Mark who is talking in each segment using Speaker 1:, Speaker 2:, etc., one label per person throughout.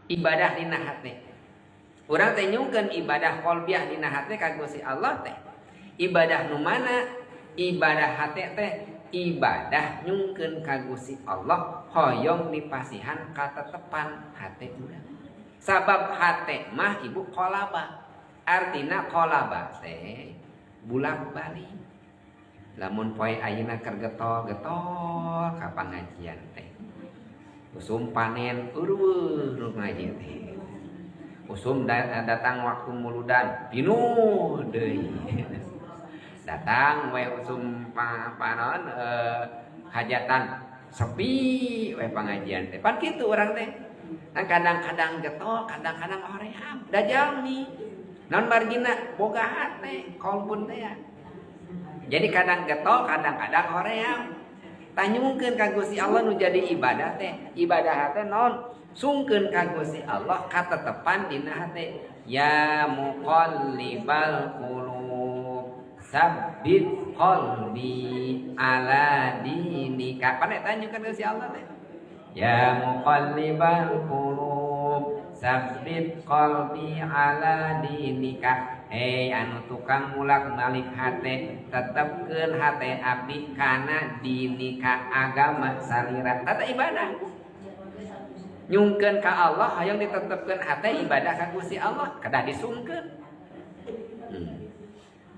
Speaker 1: Ibadah dina hate. Urang teh nyungkeun ibadah qalbiah dina hate ka Gusti Allah teh. Ibadah nu mana? Ibadah hate teh ibadah nyungkeun ka Gusti Allah hoyong dipasihan katetepan hate urang. Sabab hate mah, Ibu, qalaba. Artina qalaba teh bulak balik. Lamun poe ayeuna keur getol-getol ka pangajian teh. Usum panen euweuh nu ngaji teh. Usum datang waktu muludan pinuh deui. Datang we usum panon hajatan, sepi we pangajian teh. Pan kitu urang teh. Nah, kadang-kadang getol, kadang-kadang hoream. Da jalmi. Naon margina boga hate, qalbun teh ya. Jadi kadang getol, kadang-kadang hoream. Tah, nyungkeun ka Gusti Allah nu jadi ibadah teh. Ibadah teh naon? Sungkeun ka Gusti Allah katetepan dina hate. Ya muqallibal qulub, sabbit qalbi ala dinika. Pan eta nyungkeun Gusti Allah teh. Ya muqallibal qulub, sabbit qalbi ala dinika. Hei anu tukang mulak malik hate, tetepkeun hate abdi kana dinika, agama salira. Tata ibadah. Nyungkeun ka Allah hayang ditetepkeun hate ibadah ka Gusti Allah, kedah disungkeun.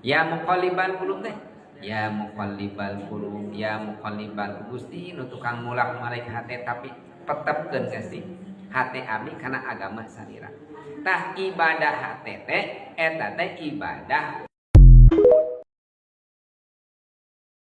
Speaker 1: Ya muqallibal qulub teh. Ya muqallibal qulub, ya muqallibal, Gusti nu tukang mulak malik hate, tapi tetepkeun Gusti hate abdi kana agama salira. Tah, ibadah hate teh eta teh ibadah.